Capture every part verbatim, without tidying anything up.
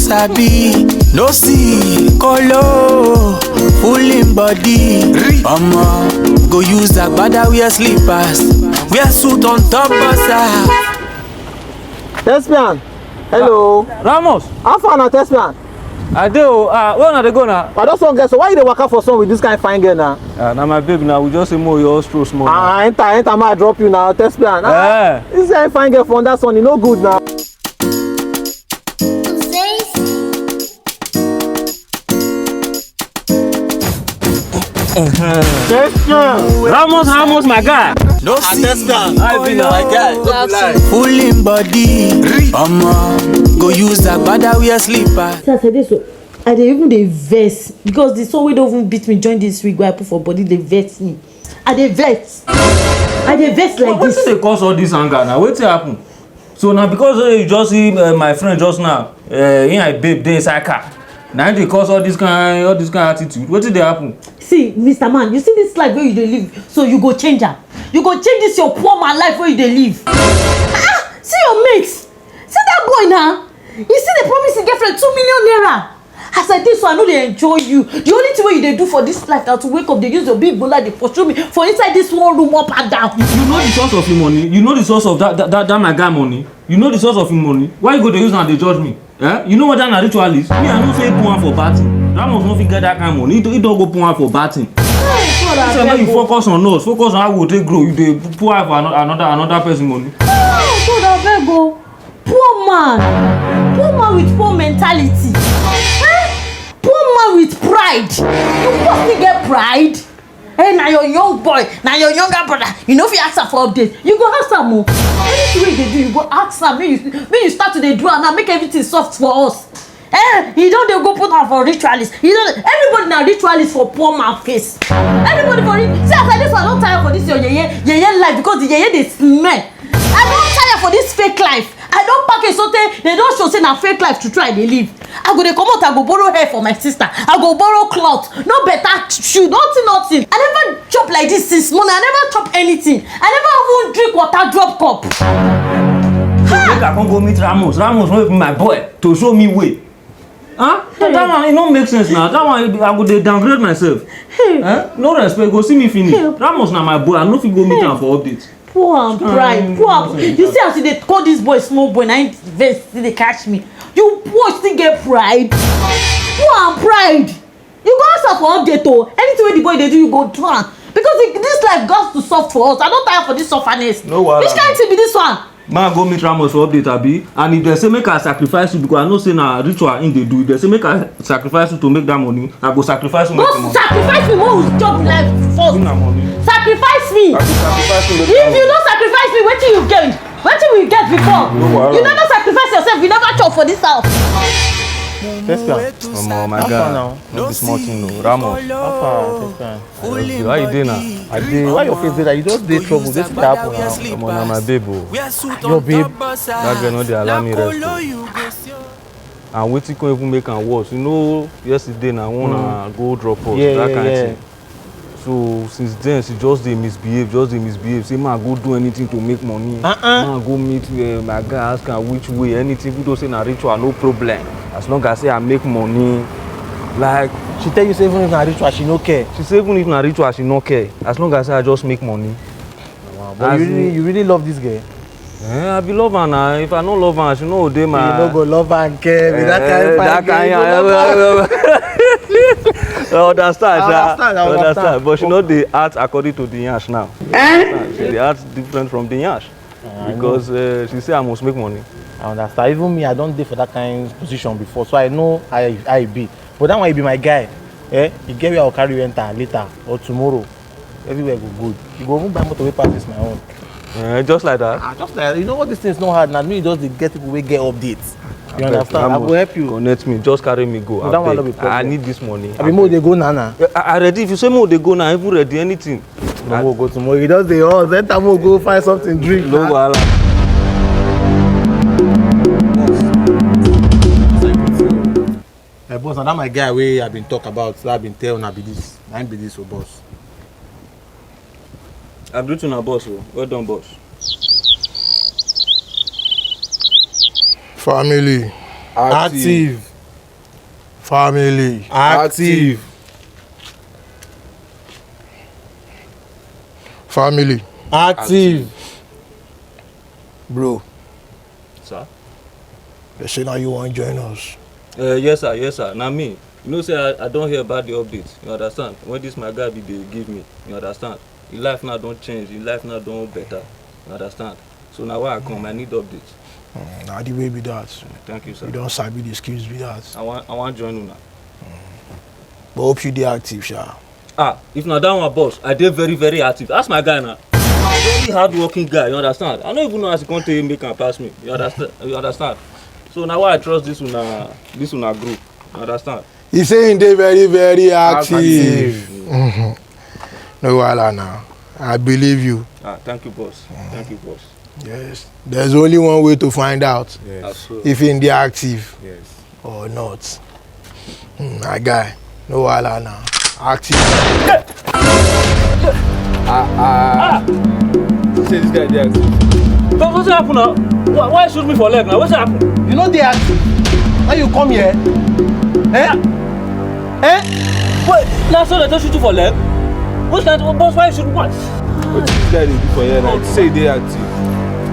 Sabi, no see, color, full in body. Omo, go use agbada wear slippers, wear suit on top bossa. Thespian, hello. Ramos, how far na, Thespian? I dey o. Ah, where una dey go na? I just wan get, so why you dey waka for sun with this kind fine girl na? Ah, na my babe na. We just say more your stroll small. Ah, enter, enter, ma drop you na, Thespian. Ah, eh, this kind fine girl for under sun, e no good na. Ramos, Ramos, my guy. No see, Thespian, how you be na? My guy, no be lie. Full in body. Omo, go use agbada wear slippers. See as I dey so, I dey even dey vex because the sun wey don even beat me join this wig wey I put for body dey vex me. I dey vex. I dey vex like this. Wetin dey cause all this anger na? Wetin happen? So na because, eh, you just see, eh, my friend just now, eh, he and him babe dey inside car. Na him dey cause all this kind, all this kind attitude. Wetin dey happen? See, Mister Man, you see this life wey you dey live, so you go change am. You go change this your poor man life wey you dey live. Ah, see your mate. See that boy now. He still dey promise him girlfriend two million naira. As I dey so, I no dey enjoy you. The only thing wey you dey do for this life na to wake up, dey use your big bola, dey pursue me for inside this one room up and down. You know the source of him money? You know the source of that, that, that, that my guy money? You know the source of him money? Why you go dey use am dey judge me? Eh? You know whether na ritualist? Me, I know say he put am for bad thing. Ramos no fit get that kind money. He don, he don go put am for bad thing. Hey, God, abeg o. Instead make you focus on us, focus on how we go take grow. You dey put am for ano-, another, another person money. Hey, God, abeg o. Poor man. Poor man with poor mentality. Eh? Poor man with pride. You go still get pride? Hey, na your young boy, na your younger brother. You no fit ask am for update. You go ask am o. Anything wey you dey do, you go ask am. Make you, make you start to dey do am now. Make everything soft for us. Eh, you don dey go put am for ritualist. You don, everybody na ritualist for poor man face. Everybody for ri-, see as I dey so, I don tire for this your yeye, yeye life because the yeye dey smell. I don tire for this fake life. I don package so tey dem don show say na fake life to try dey live. I go dey comot, I go borrow hair for my sister. I go borrow cloth. No better shoe, nothing, nothing. I never chop like this since morning. I never chop anything. I never even drink water drop cup. So make I come go meet Ramos. Ramos no be my boy to show me way. Huh? Hey. That one, e no make sense now. That one, I go dey downgrade myself. Hey. Eh? No respect, go see me finish. Hey. Ramos na my boy. I no fit go meet am for update. Poor and pride. Poor and, you see as you dey call this boy small boy, na him vex still dey catch me. You boy still get pride. Poor and pride. You go ask am for update o. Anything wey the boy dey do, you go do am. Because the, this life got to soft for us. I don tire for this sufferness. No wahala. Which kind thing be this one? Man go meet Ramos for update, abi? And if dem say make I sacrifice you, because I know say na ritual im dey do, if dem say make I sacrifice you to make that money, I go sacrifice you. Go make the money. Sacrifice me, make we chop life first. You na money. Sacrifice me. I go sacrifice you, make that money. If you no sacrifice me, wetin you gain? Wetin we get before? No wahala. You never sacrifice yourself. You never chop for this house. First class. Omo, my guy. How far now? No be small thing o. Ramos. How far? First class. Why you dey now? I dey. Why your face dey like you just dey trouble? Wetin dey happen now? Omo, na my babe o. Your babe? That girl no dey allow me rest o. And wetin come even make am worse, you know, yesterday na one, mm, uh, go drop us, yeah, that kind thing. So since then, she just dey misbehave, just dey misbehave. Say man go do anything to make money. Uh-uh. Man go meet, uh, my guy, ask am which way, anything. Even though say na ritual, no problem. As long as say I make money, like, she tell you say even if na ritual, she no care. She say even if na ritual, she no care. As long as say I just make money. Wow, but you really, you really love this girl? Eh, I be love her na. If I no love her, she no go dey my. You no go love her and care with that kind, eh, fine girl, you go love her. I understand, I understand, I understand. But she no dey act according to the yansh now. Eh? She dey act different from the yansh. Because, uh, she say I must make money. I understand. Even me, I don dey for that kind position before, so I know how e be. But that one, e be my guy. Eh? E get where I go carry you enter later or tomorrow. Everywhere go good. You go even buy motor wey pass this my own. Eh, just like that? Ah, just like that. You know what, these things no hard. Na me just dey get people wey get updates. You understand? I go help you. Connect me. Just carry me go. No, that one no be problem. I need this money. Abi mo dey go now now. Eh, I, I ready. If you say mo dey go now, I even ready anything. No, mo go tomorrow. You just dey hustle. Enter mo go find something drink. No wahala. Eh, boss, na that my guy wey I been talk about, wey I been tell una be this. Na him be this, oh, boss. I greet una, boss, oh. Well done, boss. Family. Active. Active. Family. Active. Family. Active. Bro, Sir? They say now you wan join us. Uh, yes, sir. Yes, sir. Na me. You know say I, I don hear about the update. You understand? When this my guy be dey give me, you understand? His life now don change. His life now don better. You understand? So na why I come. I need update. Na the way be that. Thank you, sir. You don sabi the skills be that. I wan I wan join una. But hope you dey active, sha. Ah, if na that one, boss, I dey very very active. Ask my guy na. Very hardworking guy, you understand? I no even know as he come take make am pass me. You understand? You understand? So na why I trust this una this una group. You understand? He say he dey very very active. Active. No wahala now. I believe you. Ah, thank you, boss. Thank you, boss. Yes. There's only one way to find out Yes. Absolutely. if he dey active Yes. or not. Hmm, my guy, no wahala now. Active. Ah ah. Who say this guy dey active? But wetin happen now? Why, why you shoot me for leg now? Wetin happen? You no dey active. Why you come here? Eh? Eh? Wait, na so dem just shoot you for leg? Which kind of boss? Why you shoot? What? Wetin this guy dey do for here now? You say he dey active.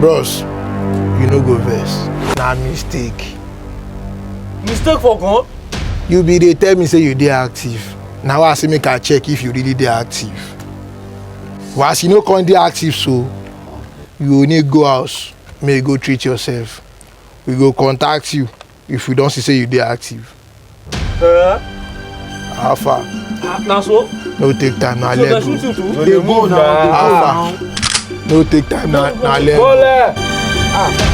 Bros, you no go vex. Na mistake. Mistake for gun? You be dey tell me say you dey active. Na why I say make I check if you really dey active. But as you no come dey active so, you go need go house make you go treat yourself. We go contact you if we don see say you dey active. Uh, How far? na so? No take time, na So dem leg shoot o. you too? No dey move na. How far? No take time, na na leg. Bole.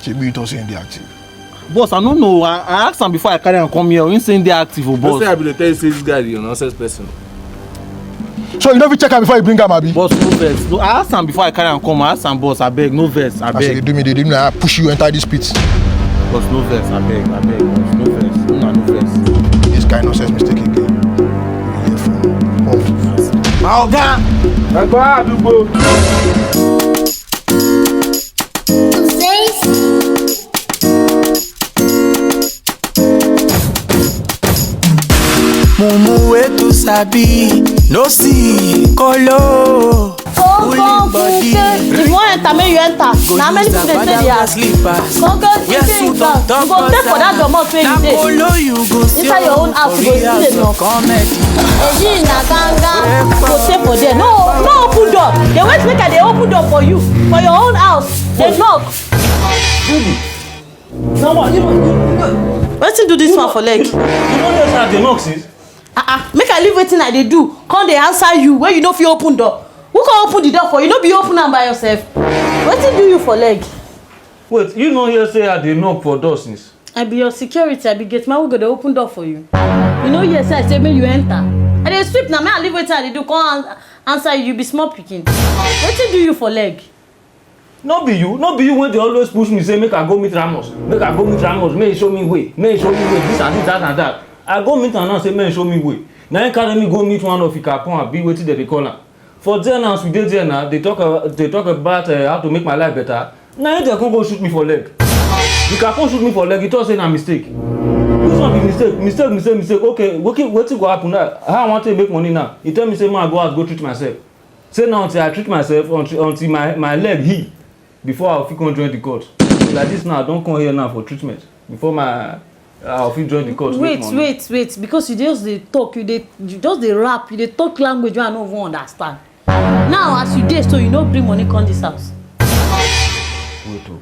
Shebi you talk say you dey active. Boss, I no know. I, I ask am before I carry am come here. He say he dey active o, Boss, boss. I be dey tell you say this guy be a nonsense person. So you no fit check am before you bring am, abi? Boss, no vex. No, I ask am before I carry am come. I ask am, boss, abeg, no vex, As you dey abeg. Do me, dey do me, I push you enter this pit. Boss, no vex, abeg, abeg, boss, no vex. Una no vex. This kind nonsense mistake again. You hear from me. Off. My oga. Ẹ̀gbọ́n àdúgbò. Mumu wey too sabi no see kolo. Go go go go. If you wan enter, make you enter. Na how many people dey stay there? Go go go go. You go stay for that domot wey you dey. Inside your own house, you go still dey knock. Eji na ganga. Go stay for there. No, no open door. Dey wait make I dey open door for you for your own house. Dey knock. Baby, now what? You, you, you, Wetin do this one for leg? you no know say I dey knock since? Ah ah, make I leave wetin I dey do, come dey answer you when you no fit open door. Who come open the door for you? No be you open am by yourself. Wetin do you for leg? Wait, you no hear say I dey knock for door since? I be your security, I be gate man wey go dey open door for you. You no hear say I say make you enter. I dey sweep na, make I leave wetin I dey do, come an- answer you, you be small pikin. Wetin do you for leg? No be you, no be you wey dey always push me say make I go meet Ramos, make I go meet Ramos, make he show me way, make he show me way, this and this, that and that. I go meet am now say make he show me way. Na him carry me go meet one of Ikapon, abi wetin dem dey call am. For there now, as we dey there now, dey talk uh, dey talk about uh, how to make my life better. Na him dem come go shoot me for leg. Ikapon shoot me for leg, he talk say na mistake. Which one be mistake? Mistake, mistake, mistake. Okay, wetin wetin go happen now? How I wan take make money now? He tell me say make I go house go treat myself. Say na until I treat myself, until until my my leg heal before I fit come join the cult. Like this now, I don come here now for treatment before my I fit join the cult. Make Wait, money. Wait, wait, because you just dey talk, you dey you just dey rap, you dey talk language wey I no even understand. Now as you dey so, you no bring money come this house. Wait o.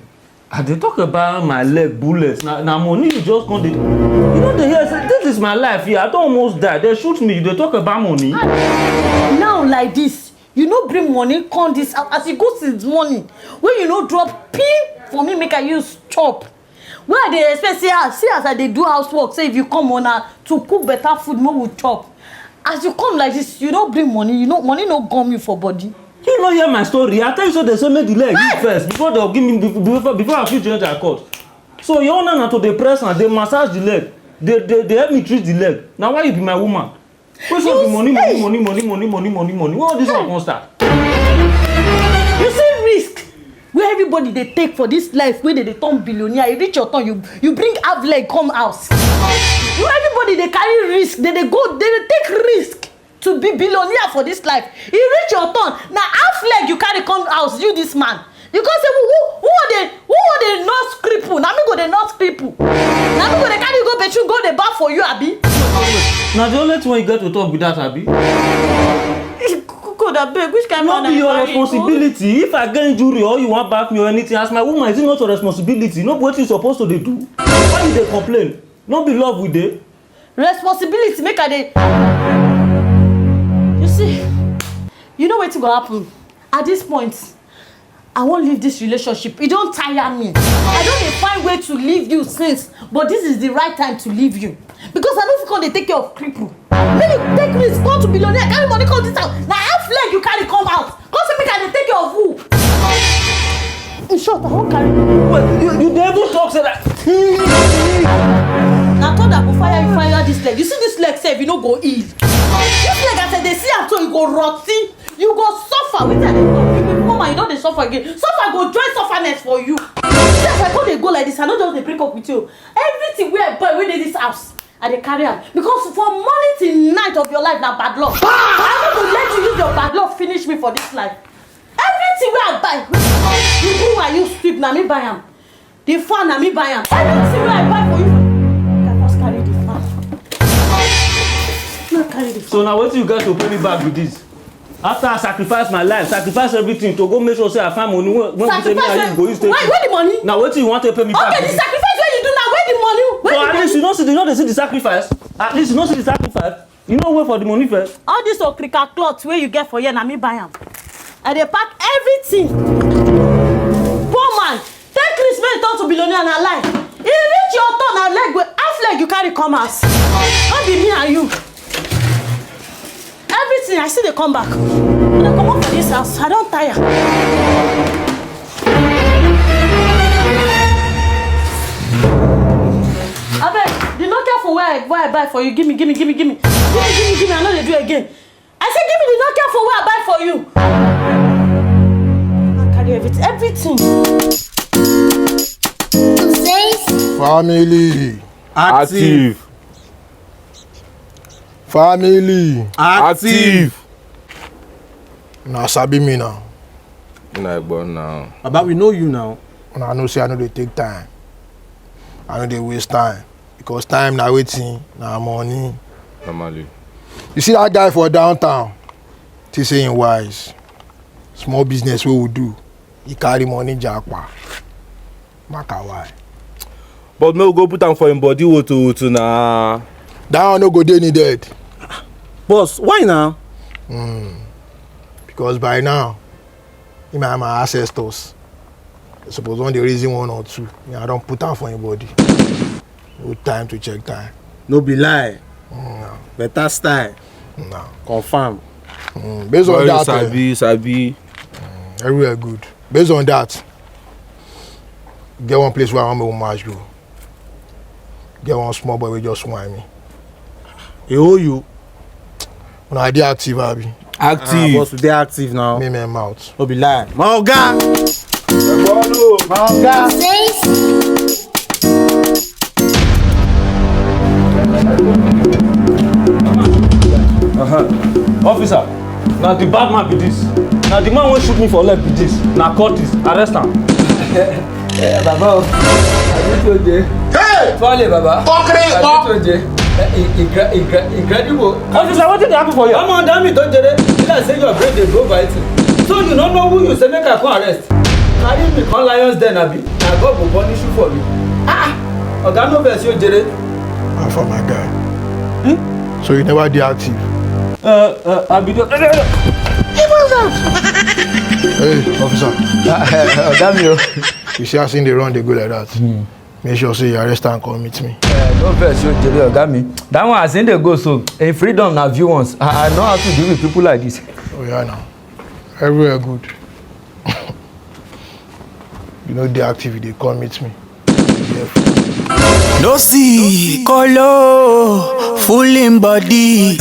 I dey talk about my leg bullet. Na na money you just come dey. You no dey hear say this is my life here. I don almost die. Dem shoot me. You dey talk about money. Now like this, you no bring money come this house as you go since morning wey you no drop pin for me make I use chop. Wey I dey expect say ah see as I dey do house work, say if you come on na to cook better food make we chop. As you come like this, you no bring money, you no money no gum you for body. You no hear my story. I tell you say dem say make the leg heal first before dem give me before before I fit join their cult. So your own na to dey press am, dey massage the leg, dey dey dey help me treat the leg. Na why you be my woman? Which one be money, money, money, money, money, money, money, money? Where all this one come start? You see risk wey everybody dey take for this life wey dey dey turn billionaire. You reach your turn, you you bring half leg come house. You everybody dey carry risk, dey dey go, dey dey take risk to be billionaire for this life. E reach your turn, na half leg you carry come house, you this man. You come say who who who wan dey who wan dey nurse cripple? Na me go dey nurse cripple. Na me go dey carry you go bathroom go dey baff for you, abi? Na the only thing wey you get to talk be that, abi? God abeg, which kind No man be I your marry? Responsibility. If I get injury or you wan baff me or anything, as my woman, is it not your responsibility? No be wetin you suppose to dey do? Why you dey complain? No be love we dey? Responsibility make I dey. You see, you know wetin go happen at this point. I wan leave this relationship. E don tire me. I don dey find way to leave you since, but this is the right time to leave you because I no fit come dey take care of cripple. Make you take risk, come to billionaire, carry money come this house. Na half leg you carry come out. Come say make I dey take care of who? In short, I wan carry. But you you dey even talk say that. Na thunder go fire you fire this leg. You see this leg sef, e no go heal. This leg as I dey see am so, e go rotten. You go suffer. Wetin I dey talk? You be woman, you don dey suffer again. Suffer go join sufferness for you. See as I come dey go like this, I no just dey break up with you. Everything wey I buy wey dey this house, I dey carry am because from morning till night of your life na bad luck. I no go let you use your bad luck finish me for this life. Everything wey I buy, you do why you sweep, na me buy am. The fan, na me buy am. Everything wey I buy for you, I first carry the fan. No carry the fan. So na wetin you get to pay me back be this? After I sacrifice my life, sacrifice everything to go make sure say I find money wey wey be say me and you go use take. Where, where the money? Na wetin you wan take pay me back Okay, be the this? Sacrifice wey you do now, where the money? Where So the at money? Least you no see, you no dey see the sacrifice. At least you no see the sacrifice. You no wait for the money first. All this okrika cloth wey you get for here, na me buy am. I dey pack everything. Poor man, take risk make you turn to billionaire, na lie. E reach your turn, na leg wey half leg you carry come house. No be me and you. Everything I still dey come back. I dey comot for this house. I don tire. Abeg, the Nokia phone wey I wey I buy for you, give me, give me, give me, give me, give me, give me, give me. I no dey do again. I say give me the Nokia phone wey I buy for you. I carry everything, everything. Family. Active. Family. Active. Una sabi me now. Una gbon now. Baba, we know you now. Una know say I no dey take time. I no dey waste time because time na wetin na money. Normally. You see that guy for downtown? Think say him wise. Small business wey we do, he carry money japa. Makawai. But make we go put am for him body woto woto na. That one no go dey needed. Boss, why now? Because by now, him and my ancestors, they suppose don dey reason one or two. Me, I don put am for him body. No time to check time. No be lie. Mm, Better style. no. Confirm. Mm, based on Well, that, eh, sabi sabi. everywhere good. Based on that, get one place where I wan make we match go. Get one small boy wey just whine me. E owe you. Una dey active, abi? Ah, Active. Boss, we dey active now. Me, me mouth. No be lie. My oga. My oga. Officer, na the bad man be this. Na the man wey shoot me for leg be this. Na cultist, arrest am. Baba o, abi to je. Hey! Fale baba. Okre o. Abi to je. Incredible. Officer, wetin dey happen for here? Ọmọ ọ̀dọ́ mi tó jẹrẹ, bí I say your brain dey go vital. So you no know who you say make I come arrest. Carry me come Lions Den, abi? Na God go punish you for me. Ah! Oga, no vex, you jere. How far, my guy? So you never dey active? Uh, uh, I be the. Hey, officer. Oga mi o. You see as him dey run dey go like that. Make sure say you arrest am come meet me. No vex, you jere, oga mi. That one, as him dey go so, in freedom na view once. I, I know how to deal with people like this. Oh yeah, now everywhere good. You no dey active, you dey come meet me. No see color, full in body.